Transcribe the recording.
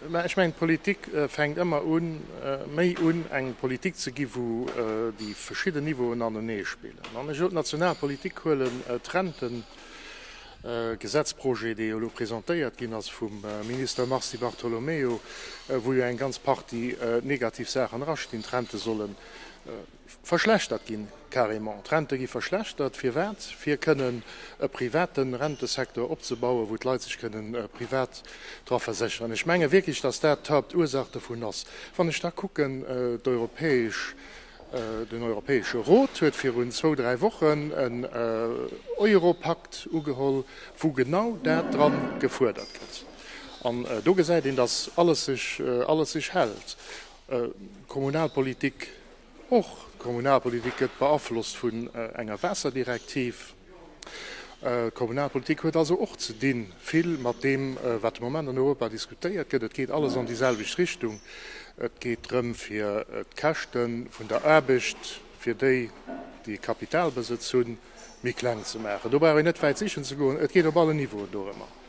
Mä ech mengen, d'Politik fänkt ëmmer un, méi un, eng Politik ze gi wou déi verschidden Niveauen anenee spillen. Wann ech elo d'national Politik huelen, d'Rentengesetzprojet, dee jo elo presentéiert ginn ass vum Minister Mars Di Bartolomeo, wou jo eng ganz Partie negativ Saachen erastinn, d'Rente solle Verschlechtert ginn, carrément. D'Rente gi verschlechtert. Firwat? Fir kënnen e private Rentesecteur opzebauen, wou d'Leit sech kënnen privat dra versécheren. Ech menge wierklech, dass dat d'Hauptursaach dovun ass. Wann ech da kucken, d'europäesch, den Europäesche Rot huet virun zwou, dräi Wochen en Europakt ugeholl, wou genau dat dra gefuerdert gëtt. An do gesäit een, dass alles sech, alles sech hält. D'Kommunalpolitik Och d'Kommunalpolitik gëtt beaflosst vun enger Waasserdirektiv. D'Kommunalpolitik huet also och ze di vill mat deem, wat de Moment an Europa diskutéiert gëtt. Et geet alles an déi selwecht Richtung. Et geet drëm, fir d'Käschte vun der Aarbecht fir déi, déi Kapitalbesëtz hunn, méi kleng ze maachen. Do brauch een net wäit sichen ze goen. Et geet op allen Niveauen dorëmmer.